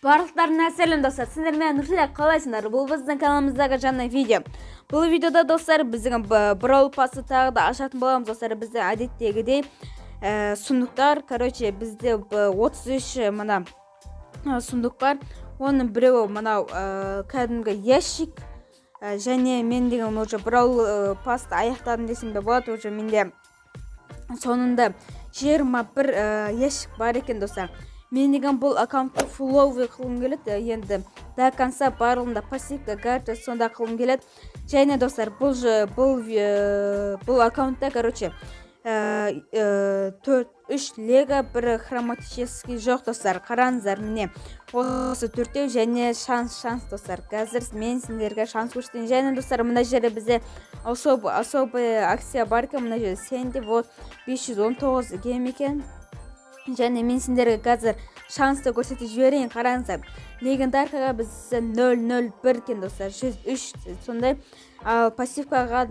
Барлықтарына сәлем, достар! Сіздермен Нұрсила. Қалайсыңдар? Бұл біздің каналымыздағы жаңа видео. Бұл видеода, достар, біздің Brawl Pass'ы тағы да ашатын боламыз, достар. Бізде әдеттегідей сундуктар, короче, бізде 33 мына сундук бар. Оның біреуі мынау кәдімгі ящик. Және мен деген уже Brawl Pass'ты аяқтадым десем де болады. Уже менде соңында 21 ящик бар екен, достар. Мен деген бұл аккаунтты фулловый қылғым келеді енді, до конца барлығында пассивка, гаджет сонда қылғым келеді. Және, достар, бұл бұл бұл аккаунтта, короче, төрт, үш лего, бір хроматический жоқ, достар. Қараңыздар, міне, осы төртеу және шанс, достар. Қазір мен сендерге шанс көрсетейін. Және, достар, мына жерде бізде особый акция бар екен. Мына жерде Сенди, вот, 519 гем екен. Және мен сендерге қазір шансты көрсетіп жіберейін. Қараңыздар, легендаркаға бізде 001 екен, достар, 103 сондай. Ал пассивкаға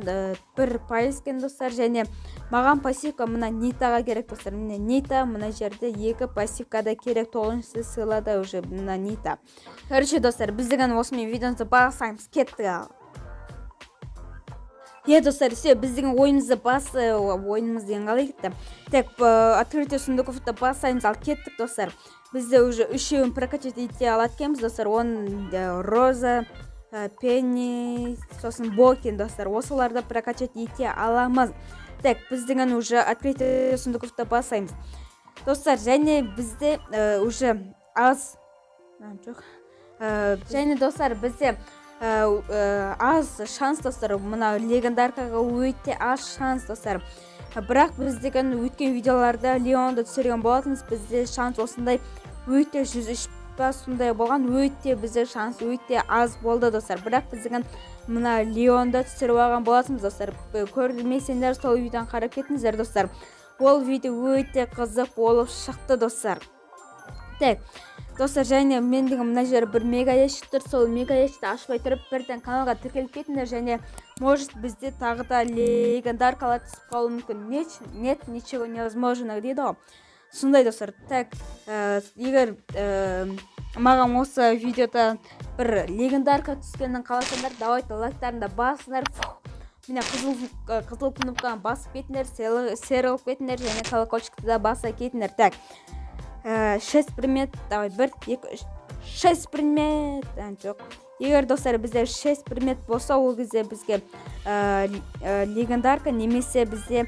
1% екен, достар. Және маған пассивка мына Нитаға керек, достар. Міне, Нита мына жерде екі пассивкада керек. Тоғызыншы сыйлада уже мына Нита. Короче, достар, біз деген осымен видеомызды бастаймыз. Кеттік. Ал иә, достар, все, біз деген ойынымызды бас, ойынымыз деген қалай кетті? Так, открытие сундуковты басаймыз. Ал кеттік, достар. Бізде уже үшеуін прокачать ете алады екенбіз, достар. Оның Роза, Пенни, сосын Бокен, достар, осыларды прокачать ете аламыз. Так, біз деген уже открытие сундуковты басаймыз, достар. Және бізде уже аз жоқ. Және, достар, бізде аз шанс, достар. Мына легендаркаға өте аз шанс, достар. Бірақ біз деген өткен видеоларда Леонды түсірген болатынбыз. Бізде шанс осындай өте 103 па, сондай болған. Өте бізде шанс өте аз болды, достар. Бірақ біз деген мына Леонды түсіріп алған болатынбыз, достар. Көрмесеңдер, сол видеоны қарап кетіңіздер, достар. Ол видео өте қызық болып шықты, достар. Так, достар, және мен деген мына жерде бір мега ящик тұр. Сол мега ящикті ашпай тұрып, бірден каналға тіркеліп кетіңдер. Және, может, бізде тағы да легендаркалар түсіп қалуы мүмкін. Нет ничего невозможного дейді ғой, сондай, достар. Так, егер маған осы видеода бір легендарка түскенін қаласаңдар, давайте лайктарыңды басыңдар. Фух, міне, қызыл кнопканы басып кетіңдер, серый қылып кетіңдер және колокольчикті да баса кетіңдер. Так, шесть предмет, давай, бір, екі, үш, шесть предмет. Жоқ, егер, достар, бізде шесть предмет болса, ол кезде бізге легендарка немесе бізде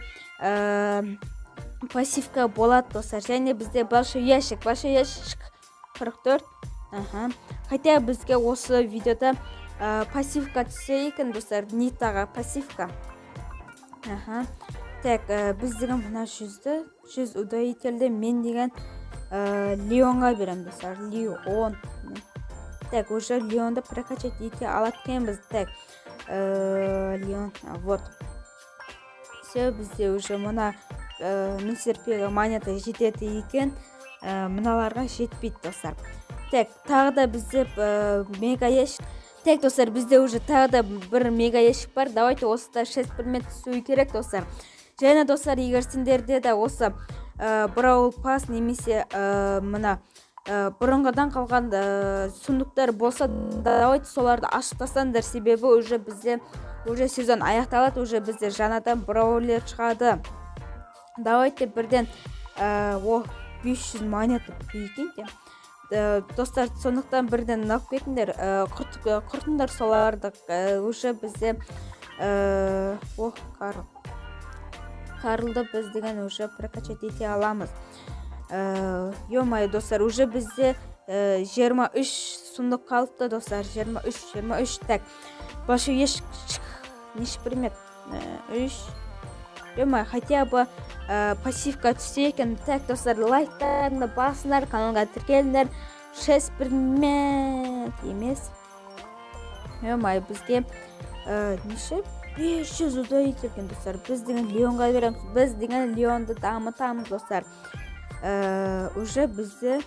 пассивка болады, достар. Және бізде большой ящик, большой ящик 44. Аха, хотя бізге осы видеода пассивка түссе екен, достар, Нитаға пассивка. Аха, так, біз деген мына 100-ді, 100 удвоительді мен деген Леонға беремін, достар. Леон. Так, уже Леонды прокачать ете алады екенбіз. Так, Леон, вот, все, бізде уже мына мистер Пиға монета жетеді екен, мыналарға жетпейді, достар. Так, тағы да бізде мега ящик. Так, достар, бізде уже тағы да бір мега ящик бар. Давайте, осыда шесть предмет түсуі керек, достар. Және, достар, егер сендерде де осы Brawl Pass немесе мына бұрынғыдан қалған сундуктар болса, давайте соларды ашып тастаңдар. Себебі уже бізде уже сезон аяқталады, уже бізде жаңадан браулер шығады. Давайте бірден о, 500 монета, прикиньте. Достар, сондықтан бірден алып кетіңдер, құртыңдар соларды. Уже бізде о, Карл, Карлды біз деген уже прокачать ете аламыз. Ё-моё, достар, уже бізде 23 сундук қалыпты, достар, 23, 23. Так, большой ящик, неше предмет? Үш. Ё-моё, хотя бы пассивка түссе екен. Так, достар, лайктарыңды басыңдар, каналға тіркеліңдер. Шесть предмет емес. Ё-моё, бізге неше? 500 удвоитель екен, достар. Біз деген Леонға береміз, біз деген Леонды дамытамыз, достар. Уже бізде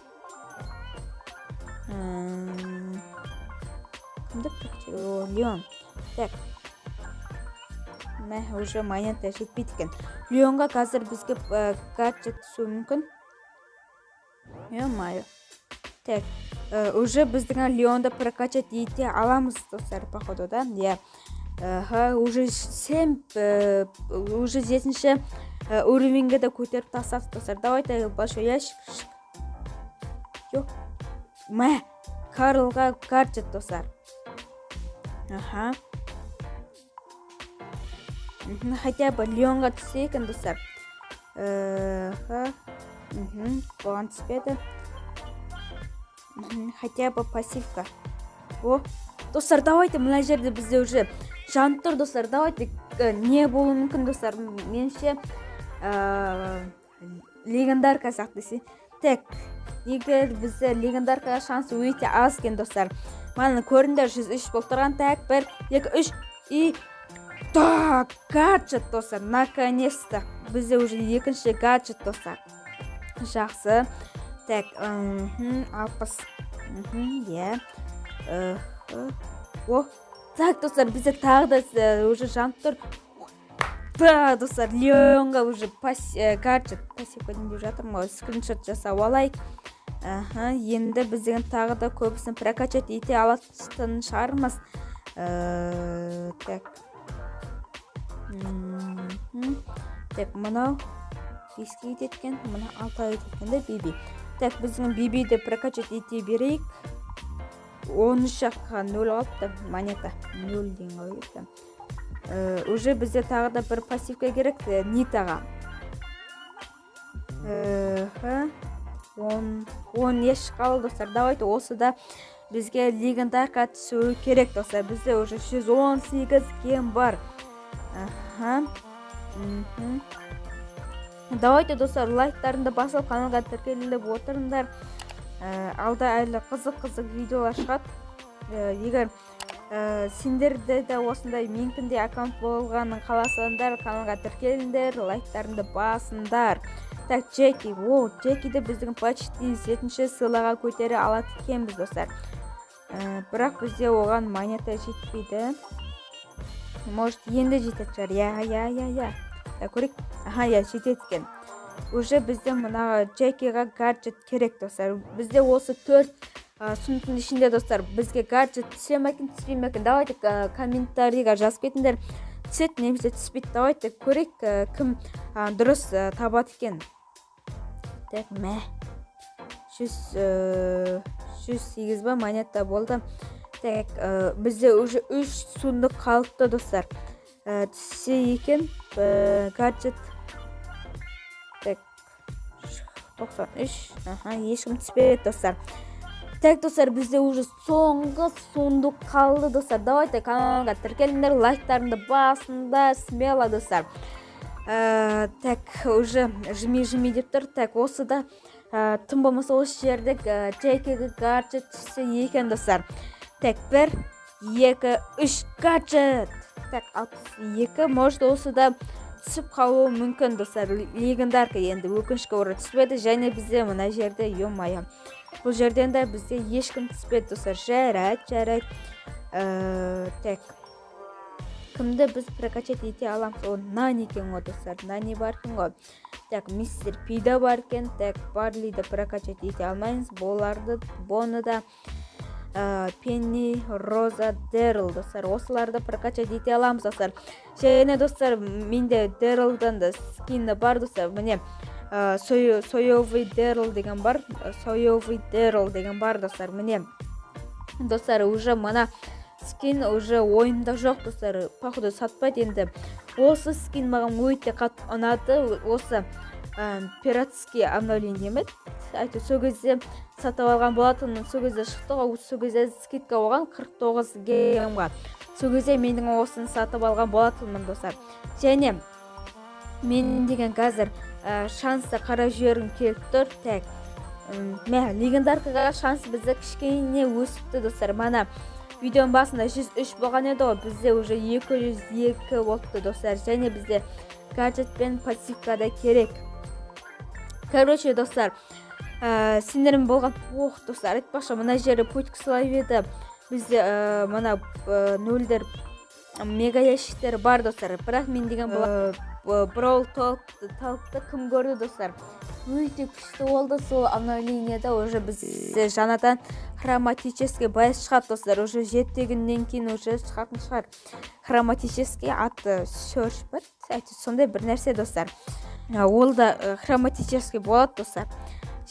кімді? О, Леон. Так, мә, уже монета жетпейді екен Леонға. Қазір бізге гаджет түсуі мүмкін. Ё-моё. Так, Уже біздің Леонды прокачать ете аламыз, достар, походу, да? Иә. Уже 7, уже жетінші уровеньге де көтеріп тастадық, достар. Давайте большой ящик. Мә, Карлға гаджет, достар. Аха. Хотя бы Леонға түссе екен, достар. Бұған түспеді. Хотя бы пассивка. О, достар, давайте, мына жерде бізде уже жанып тұр, достар. Давайте, не болуы мүмкін, достар? Меніңше, легендарка сияқты десе. Так, егер бізде легендаркаға шанс өте аз екен, достар. Міне, көріңдер, 103 болып тұрған. Так, бір, екі, үш и так, гаджет, достар. Наконец-то бізде уже екінші гаджет, достар. Жақсы. Так, 60. Иә. О, так, достар, бізде тағы да уже жанып тұр. Да, достар, Леонға уже гаджет, пассивка деп жатырмын ғой. Скриншот жасап алайық. Аха, енді біз деген тағы да көбісін прокачать ете алатын шығармыз. Так. Так, мынау 5-ке кетеді екен, мына 6-ға кетеді екен да, Биби. Так, біздің Бибиді прокачать ете берейік. 13 жаққа нөл қалыпты монета. Нөл деген қалай кетті? Уже бізде тағы да бір пассивка керек Нитаға. 10 ящик қалды, достар. Давайте, осы да бізге легендарка түсуі керек, достар. Бізде уже 118 гем бар. Аха. Давайте, достар, лайктарыңды басып, каналға тіркеліп отырыңдар. Алда әлі қызық қызық видеолар шығады. Егер сендерде де осындай менікіндей аккаунт болғанын қаласаңдар, каналға тіркеліңдер, лайктарыңды басыңдар. Так, Джеки. О, Джекиді біздің почти жетінші силаға көтере алады екенбіз, достар. Бірақ бізде оған монета жетпейді. Может, енді жететін шығар. Иә, иә, иә, иә. Так, көрейік. Аха, иә, жетеді екен. Уже бізде мына Джекиға гаджет керек, достар. Бізде осы төрт сундуктың ішінде, достар, бізге гаджет түсе ме екен, түспей ме екен? Давайте, комментарийға жазып кетіңдер, түседі немесе түспейді. Давайте көрейік, кім дұрыс табады екен. Так, мә, 108 ба монета болды. Так, бізде уже үш сундук қалыпты, достар. Түссе екен гаджет. Так, 93. Аха, ешкім түспеді, достар. Так, достар, бізде уже соңғы сундук қалды, достар. Давайте, каналға тіркеліңдер, лайктарыңды басыңдар, смело, достар. Так, уже жми, жми деп тұр. Так, осы да тым болмаса осы жерде Джекиге гаджет түссе екен, достар. Так, бір, екі, үш, гаджет. Так, 62. Может, осы да түсіп қалуы мүмкін, достар, легендарка. Енді өкінішке орай түспеді. Және бізде мына жерде, ё-моё, бұл жерден де бізде ешкім түспеді, достар. Жарайды, жарайды. Так, кімді біз прокачать ете аламыз? О, Нани екен ғой, достар. Нани бар екен ғой. Так, мистер Пида бар екен. Так, Барлиді прокачать ете алмаймыз, боларды, Боны да, Пенни, Роза, Дэрл, достар, осыларды прокачать ете аламыз, достар. Және, достар, менде Дэрилдан да скині бар, достар. Міне, соевый Дэрил деген бар, соевый Дэрил деген бар, достар. Міне, достар, уже мына скин уже ойында жоқ, достар, походу сатпайды енді. Осы скин маған өте қатты ұнады. Осы пиратский обновление ме еді, әйтеуір сол кезде сатып алған болатынмын. Сол кезде шықты ғой, сол кезде скидка болған 49 гемға. Сол кезде менің осыны сатып алған болатынмын, достар. Және мен деген қазір шансты қарап жібергім келіп тұр. Так, мә, легендаркаға шанс бізде кішкене өсіпті, достар. Мана видеоның басында 103 болған еді ғой, бізде уже 202 болыпты, достар. Және бізде гаджет пен пассивка да керек. Короче, достар, сендермен болған. Ох, достар, айтпақшы, мына жерде путь к славе бізде мына нөлдер, мега ящиктер бар, достар. Бірақ мен деген бұл Браул Талкты кім көрді, достар? Өте күшті болды. Сол обновлениеда уже бізде жаңадан хроматический боец шығады, достар. Уже 7 күннен кейін уже шығатын шығар. Хроматический аты Серж ба, әйтеуір сондай бір нәрсе, достар. Ол да хроматический болады, достар.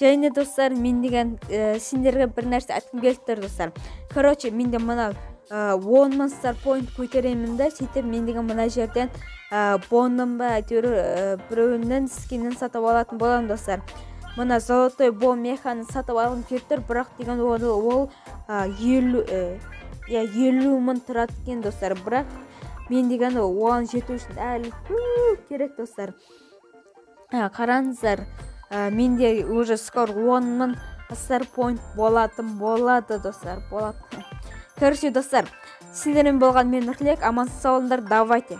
Және, достар, мен деген сендерге бір нәрсе айтқым келіп тұр, достар. Короче, менде мына 10 000 стар поинт көтеремін да, сөйтіп мен деген мына жерден Бонның ба, әйтеуір біреуінің скинін сатып алатын боламын, достар. Мына золотой Бо механы сатып алғым келіп тұр, бірақ деген ол 50, иә, 50 000 тұрады екен, достар. Бірақ мен деген оған жету үшін әлі көп керек, достар. Қараңыздар, менде уже скоро 10 000 стар поинт болатын болады, достар, болады. Короче, достар, сендермен болған мен, Нұрлек. Аман сау болыңдар, давайте.